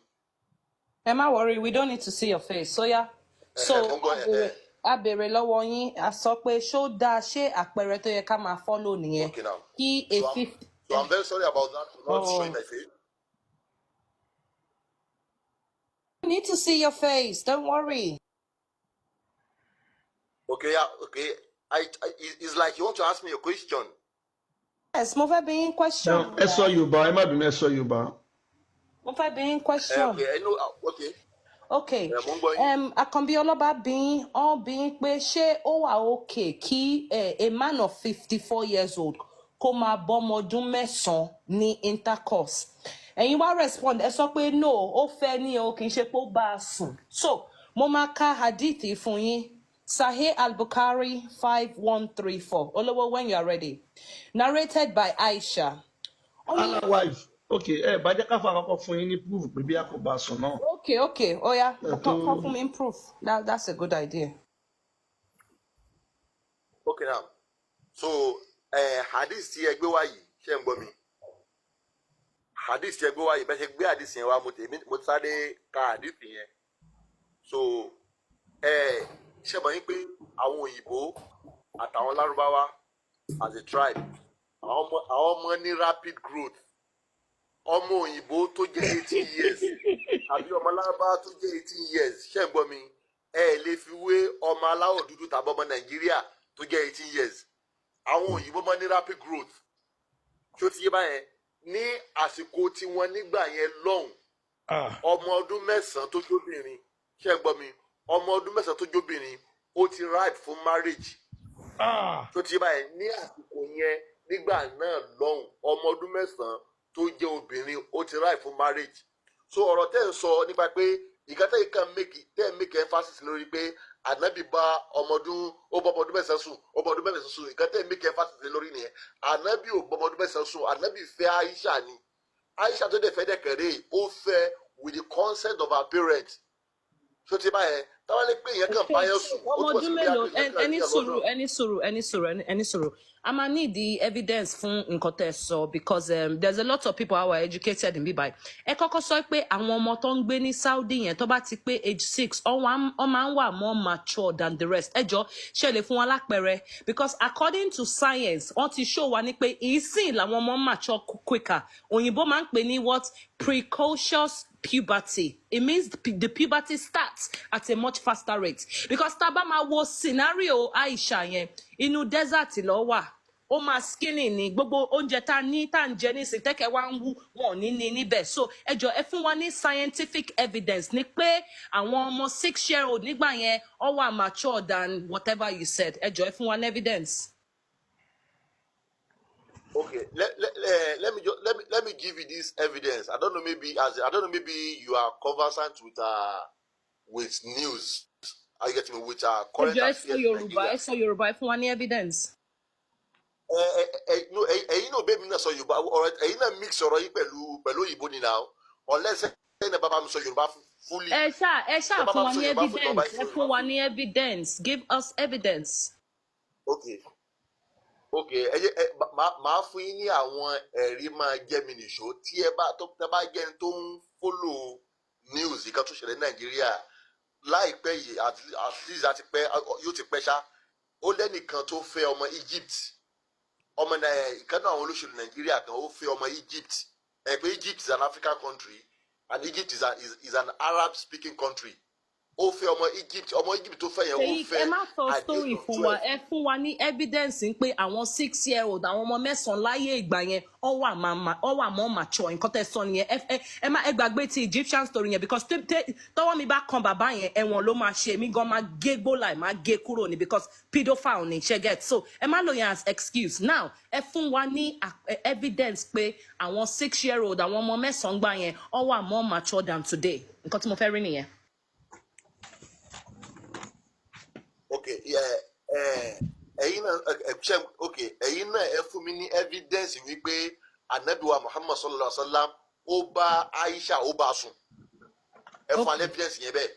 Ẹ má worry, we don't need to see your face. So yeah, so Mo ń gbọ́. A béèrè lọ́wọ́ yín, a sọ pé ṣó dáa, ṣé àpẹẹrẹ tó yẹ ká máa follow nìyẹn Okay now. kí a So I'm 50. So I'm very sorry about that, for not showing Oh. my face. We need to see your face, don't worry. Okay, yeah, okay. I it's like you want to ask me a question. Yes, mo fẹ́ bi yín question. Ẹ sọ Yorùbá, ẹ má bínú, ẹ sọ Yorùbá. Mo fẹ́ bi yín question. Okay, I know. Okay. Okay. Mo ń gbọ́ yín. Àkànbí ọlọ́ba bí yín, ọ́n bí yín pé ṣé ó wà okay kí a man of 54 years old kó máa bọ́mọ ọdún 9 ní intercourse? Ẹ̀yin wá respond, ẹ sọ pé no, ó fẹ́ ní o, kì í ṣe pé ó bá a sùn. So mo máa ka hadith yìí fún yín, Sahih al-Bukhari 5134. Olówó, when you are ready. Narrated by Aisha. Ó ní Allah wife, ok, ẹ bá jẹ́ káfọ́ àkọ́kọ́ fún yín ní proof pé bí a kò bá sùn náà. Okay, ó yá. Ẹ tó Kọ́ fún mi proof. That's a good idea. Okay now. So hadith tí ẹ gbé wá yìí, ṣé ń gbọ́ mi? Hadith tí ẹ gbé wá yìí, bẹ́ẹ̀ ṣe gbé hadith yẹn wá, mo tèmi mo sáré ka hadith yẹn. So ṣe mọ̀ yín pé àwọn òyìnbó àtàwọn Lárúbáwá as a tribe, àwọn ọmọ ní rapid growth. Ọmọ òyìnbó tó jẹ́ 18 years àbí ọmọ Lárúbáwá tó jẹ́ 18 years, ṣé ń gbọ́ mi, ẹ lè fi wé ọmọ aláwọ̀ dúdú tàbí ọmọ Nàìjíríà tó jẹ́ 18 years. Àwọn òyìnbó máa ní rapid growth. Ṣó ti yé báyẹn? Ní àsìkò tiwọn nígbà yẹn lọ́hùn, ọmọ ọdún 9 tó jóbìnrin, ṣé ń gbọ́ mi, ọmọ ọdún 9 tó jóbìnrin, ó ti ripe fún marriage. Tó ti yé báyẹn? Ní àsìkò yẹn nígbà náà lọ́hùn, ọmọ ọdún 9 tó jẹ́ obìnrin, ó ti ripe fún marriage. So ọ̀rọ̀ tẹ́ ń sọ nípa pé ìka tẹ́ kàn make, tẹ́ ń make emphasis lórí pé ànábì bá ọmọ ọdún, ó bá ọmọ ọdún 9 sùn, ó bá ọdún 9 sùn, ìka tẹ́ ń make emphasis lórí nìyẹn. Ànábì ò bá ọmọ ọdún 9 sùn. Ànábì fẹ́ Aisha ni. Aisha tó dẹ̀ fẹ́ dẹ̀kẹ̀rẹ́, ó fẹ́ with the consent of her parents. Tó ti báyẹn? Táwọn lè pé èèyàn kàn báyẹn sùn, ó Ọmọ túmọ̀ ọdún sí pé mélòó? èèyàn kàn Ẹni rí ẹ̀ sùúrù, lọ́dọ̀. ẹni sùúrù, ẹni sùúrù, ẹni sùúrù. A máa need the evidence fún nǹkan tẹ́ ẹ sọ because there's a lot of people who are educated in bíbáyìí. Ẹ kọ́kọ́ sọ pé àwọn ọmọ tó ń gbé ní Saudi yẹn, tó bá ti pé age 6, ọ máa ń wà more mature than the rest. Ẹ jọ, ṣe lè fún wa lápẹẹrẹ? Because according to science, wọ́n ti show wa ní pé ìsìn làwọn ọmọ mature quicker. Òyìnbó máa ń pè ní what? Precocious. puberty. It means the puberty starts at a much faster rate. Because tá a bá máa wo scenario Aisha yẹn, inú desert ló wà. Ó máa skinny ní gbogbo oúnjẹ tá a ní tá à ń jẹ nísìnyí tẹ́kẹ̀ wá ń wú wọn ò ní ní níbẹ̀. So ẹ jọ, ẹ fún wa ní scientific evidence ní pé àwọn ọmọ 6 year old nígbà yẹn ó wà mature than whatever you said. Ẹ jọ, ẹ fún wa ní evidence. Okay, let me just, let me give you this evidence. I don't know, maybe as I don't know, maybe you are conversant with news. Are you getting me? With Ẹ current jọ, ẹ sọ affairs in Yorùbá, Nigeria. ẹ sọ Yorùbá, ẹ fún wa ní evidence. Ẹ no, ẹ̀yin náà bẹ́ẹ̀ mi náà sọ Yorùbá ọ̀rọ̀, ẹ̀yin náà mix ọ̀rọ̀ yìí pẹ̀lú òyìnbó ni now, unless ẹ̀yin náà bá bá mi sọ Yorùbá fully. Ẹ ṣáà Ẹ bá fún bá wa mi sọ ní Yorùbá fully, ọba evidence. Ẹ fún wa ní evidence. Give us evidence. Okay, ẹ jẹ́ ẹ máa fún yín ní àwọn ẹ̀rí máa jẹ́ mi nìṣó tí ẹ bá tó tẹ bá jẹ́ ẹni tó ń follow news nǹkan tó ṣẹlẹ̀ ní Nàìjíríà láìpẹ́ yìí. At least àti pẹ́, yóò ti pẹ́ ṣá. Ó lẹ́nìkan tó fẹ́ ọmọ Egypt, ọmọ ìkan náà àwọn olóṣèlú Nàìjíríà kan, ó fẹ́ ọmọ Egypt. Ẹ pé Egypt is an African country and Egypt is an Arab speaking country. Ó fẹ́ ọmọ Egypt. Ọmọ Egypt tó fẹ́ yẹn, ó Ṣèyí, fẹ́ ẹ má sọ at the story age of fún wa. 12. Ẹ fún wa ní evidence ń pé àwọn 6 year old, àwọn ọmọ 9 láyé ìgbà yẹn, ọ wà more mature. Nǹkan tẹ́ sọ nìyẹn. Ẹ má ẹ gbàgbé ti Egyptian story yẹn, because tọwọ́ mi bá kan bàbá yẹn, ẹ̀wọ̀n ló máa ṣe. Mí gan máa gé gbólà ẹ̀, máa gé kúrò ní, because pedophile ni ṣe get. So ẹ má lò yẹn as excuse now. Ẹ fún wa ní evidence pé àwọn 6 year old, àwọn ọmọ 9 gbà yẹn, ọ wà more mature than today. Nǹkan tí mo fẹ́ rí nìyẹn. Okay, yeah, ẹ̀yin náà ẹ ṣe, okay, ẹ̀yin náà ẹ fún mi ní evidence wípé anabiwa Muhammad sallallahu alaihi wa sallam, ó bá Aisha, ó bá sùn. Ẹ fún wa ní evidence yẹn bẹ́ẹ̀.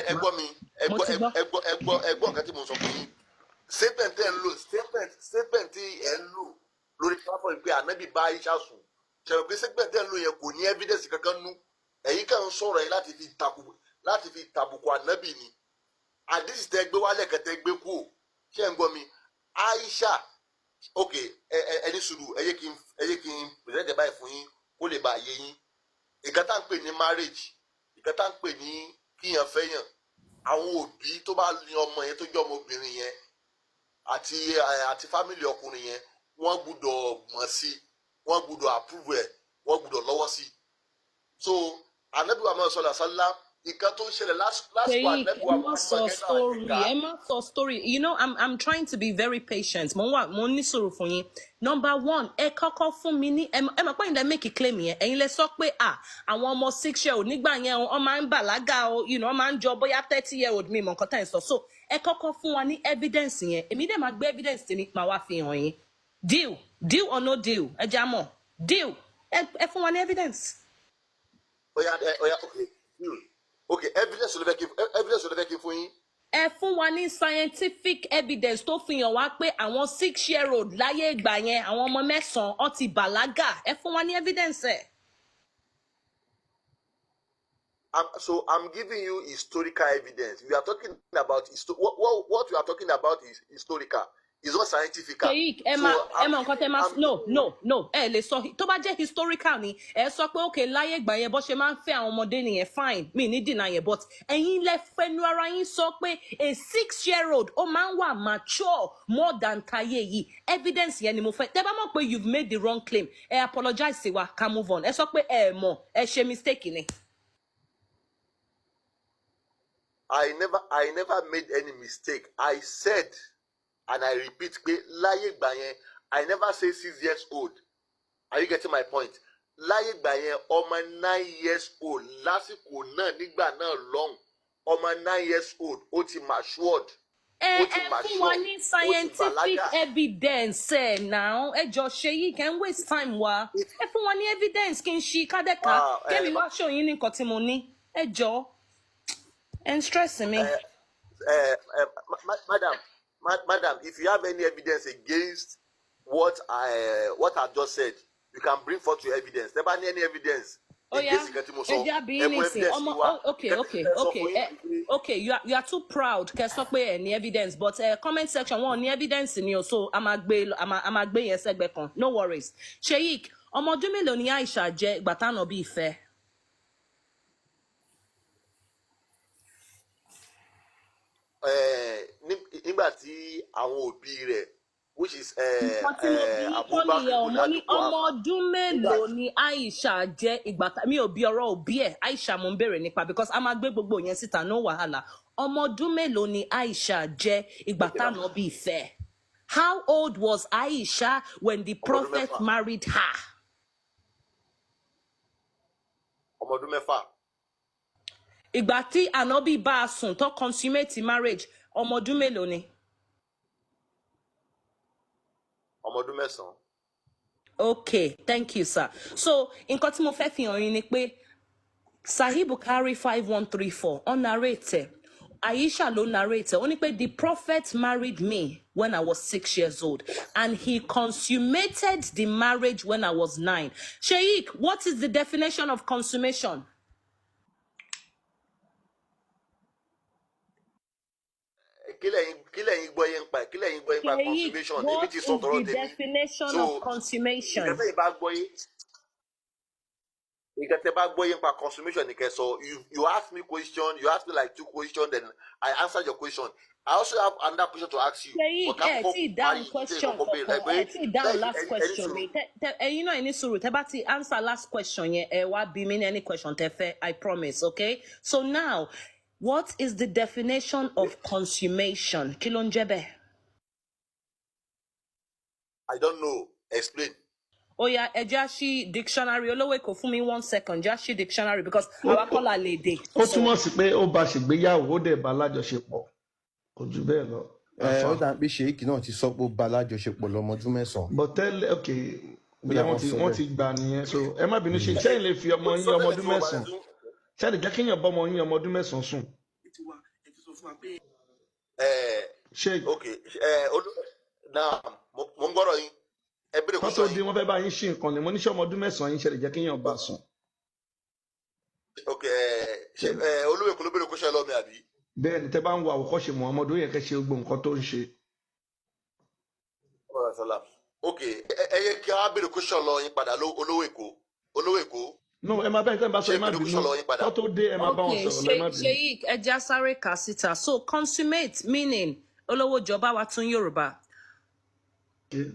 Ẹ gbọ́ mi, ẹ Mo gbọ́ ti gbọ́. Ẹ gbọ́, ẹ gbọ́, ẹ gbọ́ nǹkan tí mo sọ fún yín. Statement ẹ ń lò, statement tí ẹ ń lò lórí platform pé anabi bá Aisha sùn, ṣẹlẹ̀ pé statement ẹ ń lò yẹn kò ní evidence kankan nú. Ẹ̀yin kàn ń sọ̀rọ̀ yẹn láti fi tàbùkù anabi ni. Àdìsí tẹ gbé wálẹ̀ kẹtẹ gbé kú ò ṣé ń gbọ́ mi? Aisha, ok, ẹ ẹ ní sùúrù. Ẹ yé kí n present ẹ báyìí fún yín kó lè bá yé yín. Nǹkan tá à ń pè ní marriage, nǹkan tá à ń pè ní kíyàn fẹ́yàn, àwọn òbí tó bá ní ọmọ yẹn, tó jẹ́ ọmọbìnrin yẹn, àti family ọkùnrin yẹn, wọ́n gbúdọ̀ mọ̀ sí, wọ́n gbúdọ̀ approve ẹ̀, wọ́n gbúdọ̀ lọ́wọ́ sí. So anabi wa Muhammad sallallahu alaihi wasallam, nǹkan tó ń ṣẹlẹ̀ lásìkò Sheikh, anabi wa ẹ má Muhammad sọ gẹ́gẹ́ náà story. ti kà. Ẹ má sọ story. You know, I'm trying to be very patient. Mo ń wà, mo ń ní sùúrù fún yín. Number one, ẹ kọ́kọ́ fún mi ní, ẹ mọ̀ pé ẹ̀yin lẹ make a claim yẹn. Ẹ̀yin lẹ sọ pé à àwọn ọmọ 6 year old nígbà yẹn, wọ́n máa ń bàlágà o, wọ́n máa ń jọ bóyá 30 year old, mi mọ̀ nǹkan tá ẹ̀ sọ. So ẹ kọ́kọ́ fún wa ní evidence yẹn. Èmi dẹ̀ máa gbé evidence tèmi, máa wá fi hàn yín. Deal, deal or no deal, ẹ já mọ̀. Deal. Ẹ fún wa ní evidence. Oya ẹ oya, okay, deal. Okay, evidence ló fẹ́ kí n fún yín? Ẹ fún wa ní scientific evidence tó fi hàn wá pé àwọn 6 year old láyé ìgbà yẹn, àwọn ọmọ 9, ọ ti bàlágà. Ẹ fún wa ní evidence ẹ. So I'm giving you historical evidence. We are talking about what we are talking about is historical. It's not scientific. Sheik, ẹ So máa ẹ I'm mọ nǹkan tẹ máa I'm no, no, no, ẹ lè sọ. Tó bá jẹ́ historical ni, ẹ sọ pé okay, láyé ìgbà yẹn, bó ṣe máa ń fẹ́ àwọn ọmọdé nìyẹn, fine, mi ní deny yẹn. But ẹ̀yin lẹ fẹnu ara yín sọ pé a 6 year old ó máa ń wà mature more than tayé yìí. Evidence yẹn ni mo fẹ́. Tẹ́ bá mọ̀ pé you've made the wrong claim, ẹ apologize sí wa, ká move on. Ẹ sọ pé ẹ mọ̀, ẹ ṣe mistake ni. I never made any mistake. I said and I repeat pé láyé ìgbà yẹn, I never say 6 years old. Are you getting my point? Láyé ìgbà yẹn, ọmọ 9 years old lásìkò náà, nígbà náà lọ́hùn, ọmọ 9 years old ó ti matured. Ẹ Ó ti ẹ fún wa mature. ní Ó ti scientific bàlágà. evidence ẹ now. Ẹ jọ, ṣe yìí kẹ́ ń waste time wa. Ẹ fún wa ní evidence kí n ṣí kádẹ́ka Ah, kémi wá ṣòyìn ní nǹkan tí mo ní. Ẹ jọ, ẹ ń stress mi. Madam, if you have any evidence against what I just said, you can bring forth your evidence. Tẹ́ bá ní any evidence Ó yá, against nǹkan tí mo ẹ sọ, jẹ́ àbí ẹ yín mú nísìn evidence ọmọ yín wá. Okay. Nǹkan tí Okay. mo fẹ́ sọ Okay. fún yín Ẹ ni pé okay, you are too proud kẹ́ sọ pé ẹ ní evidence, but comment section, wọn ò ní evidence ni o. So a máa gbé yẹn sẹ́gbẹ̀ẹ́ kan. No worries. Sheik, ọmọ ọdún mélòó ni Aisha jẹ́ ìgbà táwọn bí ìfẹ́? Nígbà tí àwọn òbí rẹ̀, which is Nǹkan tí mo bí yín kọ́ Abubakar nìyẹn o. ibn Mo ní Abi Quhafa, ọmọ ọdún nígbà mélòó ni Aisha jẹ́ ìgbà tá mi ò bí ọ̀rọ̀ òbí ẹ̀, Aisha mo ń béèrè nípa, because a máa gbé gbogbo yẹn síta, no wàhálà. Ọmọ ọdún mélòó ni Aisha jẹ́ ìgbà okay now, tánàbí fẹ́? How old was Aisha when the ọmọ ọdún prophet 6, married her? Ọmọ ọdún 6. Ìgbà tí ànábì bá a sùn tó consummate marriage, ọmọ ọdún mélòó ni? Ọmọ ọdún 9. Okay, thank you, sir. So nǹkan tí mo fẹ́ fi hàn yín ni pé Sahih Bukhari 5134 on narrate, Aisha ló narrate, ó ní pé the prophet married me when I was 6 years old and he consummated the marriage when I was 9. Sheikh, what is the definition of consummation? Kí lẹ̀yin gbọ́ yẹn ń pa ẹ̀? Kí lẹ̀yin gbọ́ yẹn ń pa Sheikh, consummation? Èmi what ti sọ is tọrọ the tèmi. definition So of nǹkan consummation? tẹ́yin bá gbọ́ yé, nǹkan tẹ́ bá gbọ́ yé nípa consummation ni kẹ́ sọ. You ask me question, you ask me like two questions, then I answer your question. I also have another question to ask you, but Sheikh, ká ẹ kọ́kọ́ tí ì parí dáhùn ìtẹ́ question ìkọ́kọ́ béèrè kankan, láìpẹ́ ẹ tí ì dáhùn lẹ́yìn last ẹni question sùúrù. mi. Ẹ̀yin náà ẹ ní sùúrù, tẹ bá ti answer last question yẹn, ẹ wá bí mi ní any question tẹ fẹ́, I promise, okay? So now, what is the definition of consummation? Kí ló ń jẹ́ bẹ́ẹ̀? I don't know, explain. Ó yá, ẹ já sí dictionary. Olówó Èkó, fún mi one second, já sí dictionary, because Ó àwa kọ́ la lè dé. ó So túmọ̀ sí pé ó bá ṣègbéyàwó, ó dẹ̀ bá lájọṣepọ̀, kò jù bẹ́ẹ̀ lọ. Ẹ ó Àfà dà pé Sheik náà ti sọ pé ó bá alájọṣepọ̀ lọ́mọ ọdún 9. but tẹ́lẹ̀, ok, Ó bóyá dà wọ́n wọ́n ti sọ wọ́n bẹ́ẹ̀. ti gbà nìyẹn. So ẹ má bínú, ṣe ṣẹ́yìn lè fi ọmọ Mo ti yín sọ ọmọ tẹ́lẹ̀ ọdún tí mo bá 9, tún ṣé lè jẹ́ kéèyàn bọ́ ọmọ yín ọmọ ọdún 9 sùn? ẹ Ṣé ok, ẹ olú náà, mo ń gbọ́rọ̀ yín, ẹ béèrè kán tó question dé yín. wọ́n fẹ́ bá yín ṣe nǹkan ni mo ní, ṣé ọmọ ọdún 9 yín ṣe lè jẹ́ kéèyàn bá sùn? Ok, ẹ ṣe ẹ olówó Èkó ló béèrè question lọ́wọ́ mi, àbí? Bẹ́ẹ̀ ni, tẹ́ bá ń wo àwòkọ́ṣe Muhammadu, ó yẹ kẹ́ ṣe gbogbo nǹkan tó ń ṣe. Ọ̀rọ̀ sọ́la. Ok, ẹ yẹ kí a béèrè question lọ́wọ́ yín padà, olówó Èkó, olówó Èkó. No, ẹ máa bá ẹni tẹ́ ń bá sọ, Ṣé ẹ má béèrè bínú, question lọ́wọ́ yín padà? kán tó dé ẹ máa bá wọn Okay, sọ̀rọ̀ lọ, ẹ má bínú. Sheikh, ẹ já sáré kà síta. So consummate meaning, olówó jọba wa tún Yorùbá. Okay.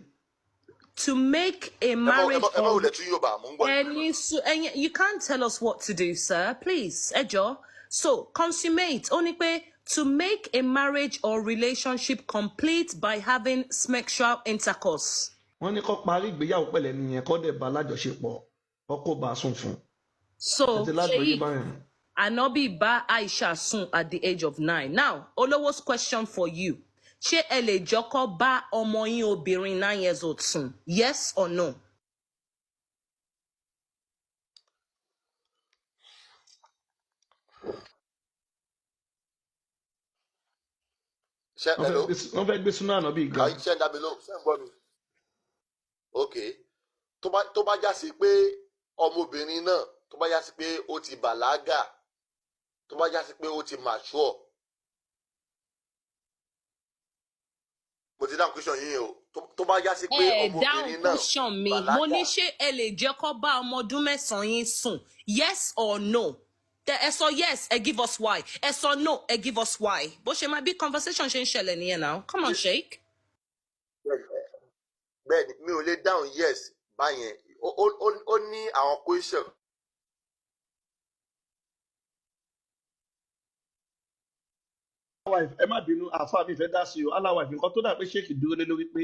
To make a Ẹ má ẹ marriage má ẹ má or wulẹ̀ tún Yorùbá, mò ń gbọ́ yín. ẹni, you can't tell us what to do, sir. Please, ẹ jọ̀ọ́. So consummate, ó ní pé to make a marriage or relationship complete by having sexual intercourse. Wọ́n ní kó parí ìgbéyàwó pẹ̀lẹ́ nìyẹn, kó dẹ̀ bá lájọṣepọ̀, kó kó bá sùn fún ẹ So ti lágbóyé Sheikh, báyẹn. Anobi bá Aisha sùn at the age of 9. Now, Olowo's question for you. Ṣé ẹ lè jọkọ́ bá ọmọ yín obìnrin 9 years old sùn? Yes or no? Ṣé Wọ́n fẹ́ hello, gbé súnà ànábì ga. kàí ṣe ń dá mi lóhùn, ṣé ń gbọ́ mi? Ok, tó bá já sí pé ọmọbìnrin náà, tó bá já sí pé ó ti bàlágà, tó bá já sí pé ó ti mature. Mo ti dáhùn question yín o. Tó bá já sí pé Ẹ dáhùn ọmọbìnrin náà question mi. Mo ní bàlágà. ṣé ẹ lè jẹ́ kó bá ọmọ ọdún 9 yín sùn? Yes or no? Tẹ ẹ sọ yes, ẹ give us why. Ẹ sọ no, ẹ give us why. Bó ṣe máa bí conversation ṣe ń ṣẹlẹ̀ nìyẹn now. Come on, Sheikh. Bẹ́ẹ̀ ni, mi ò lè dáhùn yes báyẹn. Ó ní àwọn question. Wife, ẹ má bínú, àáfàá mi fẹ́ dá sí o. Allah wife, nǹkan tó dà pé Sheikh dúró lé lórí pé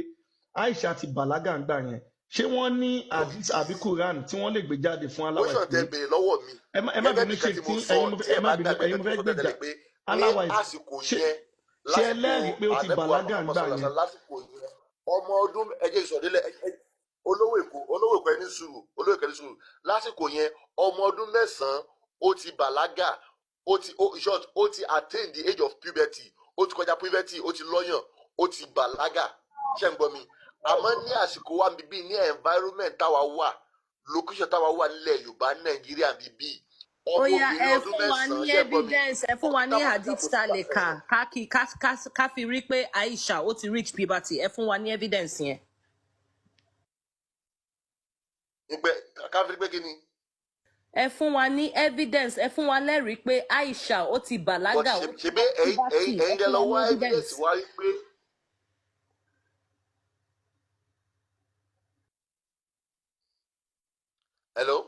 Aisha ti bàlágà ń gbà yẹn, ṣé wọ́n ní hadith àbí Quran tí wọ́n lè gbé jáde fún Allah wife Question tẹ pé béèrè lọ́wọ́ mi, ẹ má gẹ́gẹ́ bínú bí nǹkan Sheikh tí tí mo sọ, ẹ̀yin mo tí fẹ́ ẹ ẹ má bá bínú, gbàgbé ẹ̀yin nǹkan mo tí mo fẹ́ sọ gbèjà. tẹ́lẹ̀ pé ní Allah wife, àsìkò ṣé yẹn, ṣé lásìkò ẹlẹ́rìí pé ó ti ànábì wa bàlágà ń Muhammad gbà sallallahu alaihi yẹn? wasallam, lásìkò yẹn, ọmọ ọdún, ẹ jẹ́ ìsọdílẹ̀, olówó Èkó, olówó Èkó, ẹni sùúrù, olówó Èkó, ẹni sùúrù. Lásìkò yẹn, ọmọ ọdún 9 ó ti bàlágà, ó ti ó in short, ó ti attain the age of puberty, ó ti kọjá puberty, ó ti lọ́yàn, ó ti bàlágà. Ṣé ń gbọ́ mi? Àmọ́ ní àsìkò wa bíbí, ní environment táwa wà, location táwa wà nílẹ̀ Yorùbá, Nàìjíríà bíbí, Ó yá, ọmọbìnrin ẹ ọdún fún wa 9, ní ṣé ń gbọ́ mi? evidence, ẹ fún wa ní Táwọn hadith tá a lè kà ká kí ká ká ká fi rí pé Aisha ó ti reach puberty. Ẹ fún wa ní evidence yẹn. Ìgbẹ́ káfíń pé kí ni? Ẹ fún wa ní evidence, ẹ fún wa lẹ́rìí pé Aisha ó ti But bàlágà, ó ṣe ti ṣe bí wọ ẹ̀yin puberty. ẹ̀yin Ẹ ẹ̀yin lẹ fún lọ wa ní wá evidence. evidence wá wípé hello.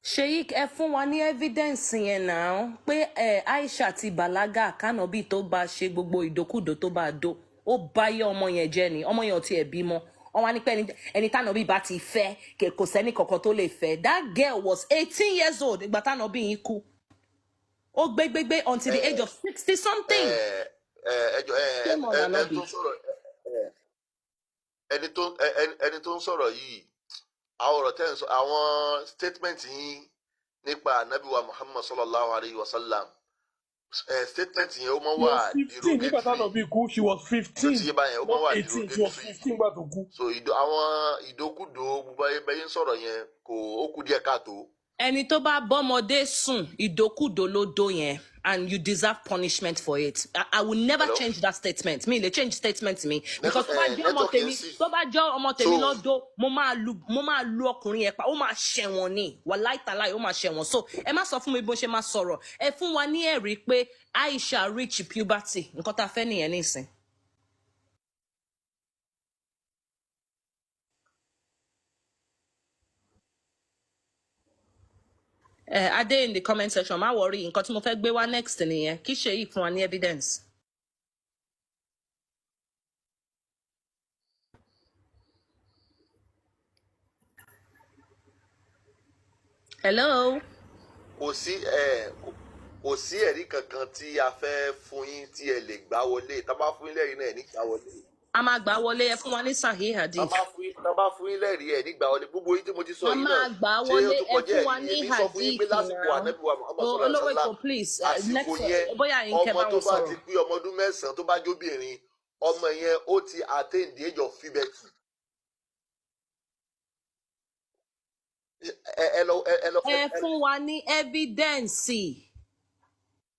Sheik, ẹ fún wa ní evidence yẹn náà pé ẹ Aisha ti bàlágà kánàbì tó bá ṣe gbogbo ìdókùdó tó bá dó, ó bá yé ọmọ yẹn jẹ́ ni, ọmọ yẹn ò tiẹ̀ bímọ. Wọn wá ní pé ẹni tánàbì bá ti fẹ́ kò sẹ́ni kankan tó lè fẹ́. That girl was 18 years old ìgbà tánàbì yín kú. Ó gbé gbégbé until the Ẹ age of 60 something. ẹ ẹ ẹjọ ẹ Shame on ẹ ẹni Ànábì. tó ń sọ̀rọ̀, ẹni tó ẹni tó ń sọ̀rọ̀ yìí, àwọn ọ̀rọ̀ tẹ́ ń sọ, àwọn statement yín nípa anabi wa Muhammad sallallahu alayhi wa sallam, statement yẹn ó máa She wà was 15 nígbà derogatory. táwọn bí kú. She was Tó ti 15, yé báyẹn, ó máa not wà 18. She was derogatory. 15 nígbà tó kú. So àwọn ìdókúdó gbogbo ayé bẹ́yìn sọ̀rọ̀ yẹn kò ó kú díẹ̀ káàtó. Ẹni tó bá bọ́mọdé sùn, ìdókùdó ló dó yẹn, and you deserve punishment for it. I will never Hello. change that statement. Mi lè change statement mi because tó bá jẹ́ ọmọ Network yẹn tèmi, sì tó bá jẹ́ ọmọ so tèmi lọ́dọ̀, mo máa lu ọkùnrin yẹn pa, ó máa ṣẹ̀wọ̀n ni, wàláì tàláì, ó máa ṣẹ̀wọ̀n. So ẹ má sọ fún mi bó ṣe máa sọ̀rọ̀. Ẹ fún wa ní ẹ̀rí pé Aisha reach puberty, nǹkan tá a fẹ́ nìyẹn nísìn. Adé in the comment section, má worry, nǹkan tí mo fẹ́ gbé wá next nìyẹn, kí ṣe yìí fún wa ní evidence. Hello. Kò sí ẹ kò sí ẹ̀rí kankan tí a fẹ́ fún yín tí ẹ lè gbá wọlé. Tá a bá fún yín lẹ́rìí náà, ẹ̀ ní gbá wọlé. A máa gbà wọlé, ẹ fún wa ní sahih Tá a hadith. bá fún yín tá a bá fún yín lẹ́rìí, ẹ̀ ní gbá wọlé. Gbogbo yín tí mo ti sọ A yìí náà, máa gbà ṣé ó wọlé, tún ẹ kọjá fún wa ẹ̀rí? ní Èmi sọ fún yín pé hadith lásìkò náà. ànábì wa Muhammad sallallahu alaihi Olówó wasallam, Èkó, please, àsìkò next yẹn bóyá yín kẹ ọmọ bá tó wọn bá ti sọ̀rọ̀. pé ọmọ ọdún 9 tó bá jóbìnrin, ọmọ yẹn ó ti attain the age of puberty. Ẹ ẹ lọ ẹ ẹ lọ ẹ Ẹ ẹ fún wa ní evidence.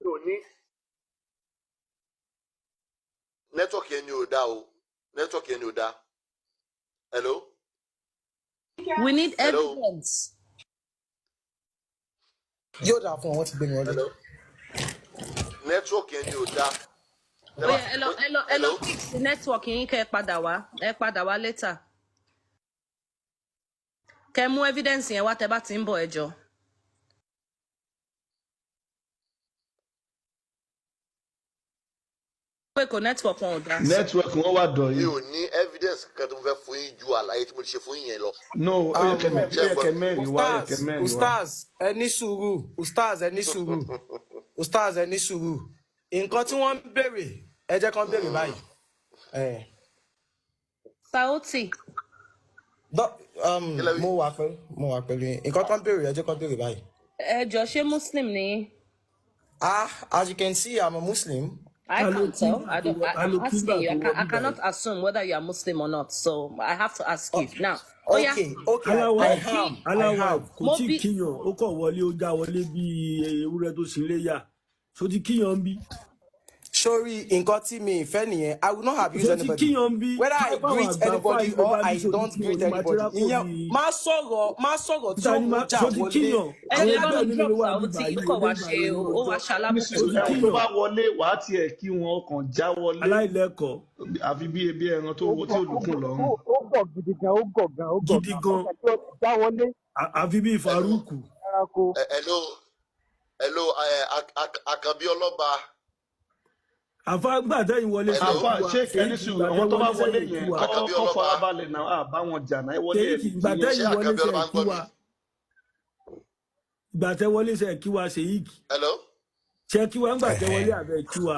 ò ní nẹ́tíwọ̀kì yẹn ni ò dáa o, nẹ́tíwọ̀kì yẹn ni ò dáa. Hello. We need Hello. evidence. Yóò dáa fún ọ, wọ́n ti gbé mi wọlé. Hello. Nẹ́tíwọ̀kì yẹn ni ò dáa. Tẹ́ bá Bóyá ẹ lọ ẹ lọ ẹ lọ hello. fix network yín, kẹ padà wá, ẹ padà wá later. Kẹ mú evidence yẹn wá tẹ bá ti ń bọ̀, ẹ jọ. Pé kò network wọn ò dáa. Network wọn wà Mi dọ̀yìn. ò ní evidence kankan tó fẹ́ fún yín ju àlàyé tí mo ti ṣe fún yín yẹn lọ. No, ó yẹ kẹ Um, mẹ Ṣé ó ẹ yẹ gbọ́ kẹ mi? mẹ́rin wá, ó yẹ kẹ Ustaz, mẹ́rin wá. Ustaz, ẹ ní sùúrù, Ustaz, ẹ ní sùúrù, Ustaz, ẹ ní sùúrù. Nǹkan tí wọ́n ń béèrè, ẹ jẹ́ kán béèrè báyìí. Eh, Saoti, Kí lẹ wí? Mo wà pẹ̀lú yín. Nǹkan tó ń béèrè, ẹ jẹ́ kán béèrè báyìí. Ẹ jọ, ṣé Muslim ni yín? Ah, as you can see, I'm a Muslim. I Ta ló can't kí tell. gbà I tó don't. wọ ta I'm ló kí gbà asking you. tó I wọ can. I bíbá cannot yìí? assume whether you are Muslim or not. So I have to ask you now. Oh yeah. Okay, I Aláwàìf am, I Aláwàìf am. kò Mo tí ì bi kíyàn, ó kàn wọlé, ó já wọlé bíi ewúrẹ́ tó sin léyà. Ṣó ti kíyàn ń bí? Sorry, nǹkan tí mi ìfẹ́ nìyẹn. I will not abuse Ṣó ti anybody. kíyàn ń bí? Whether I Kápá àwọn greet àgbà anybody fáyín ló or bá bí I ṣó ti don't kíyàn greet ní anybody. màtírákò Ìyẹn bíi má sọ̀rọ̀ tí títa ó ní mú má jà ṣó ti wọlé. kíyàn? Ẹ Àwọn jẹ́ bá ẹgbẹ́ mi mi drop ló wà Saoti. bíbá Ó yìí, kàn wá onígbà ṣe, yìí ó wá ọjọ́. ṣe Ní alábùkù Ṣó sùúrù, ti ẹ̀wọ̀n tó kíyàn? bá wọlé wàá tiẹ̀ kí wọn kàn já wọlé, Aláìlẹ́kọ̀ọ́ àfi bí ebi ẹran tó Ó wọ tí gọ̀ ò ó lókun gọ̀ lọ́rùn. ó gọ̀ gidi gan, ó gọ̀ gan, ó gọ̀ gidi gan. gan, Ọkàn tí ó ti já wọlé àfi bíi Hello. Faruku. ẹranko. Hello. Hello. Àkànbí ọlọ́ba. Àfa gbà tẹ́yìn wọlé Hello. sẹ́yìn Àfa kí wa, sheik, ẹni Ṣèyíkì sùúrù, gbà tẹ́ àwọn tó bá wọlé wọlé sẹ́yìn kí yẹn wa. kọ́ Àkànbí kọ́ ọlọ́ba. farabalẹ̀ náà, à bá wọn jà náà, ẹ wọlé ẹ Ṣèyíkì gbà jiyàn. Ṣé tẹ́yìn wọlé Àkànbí ọlọ́ba sẹ́yìn ń kí gbọ́ mi? wa. Gbà tẹ́ wọlé sẹ́yìn kí wa, Ṣèyíkì. Hello. Ṣé kí wa ń gbà tẹ́ wọlé Ẹ̀hẹ́n. àbẹ̀ kí wa?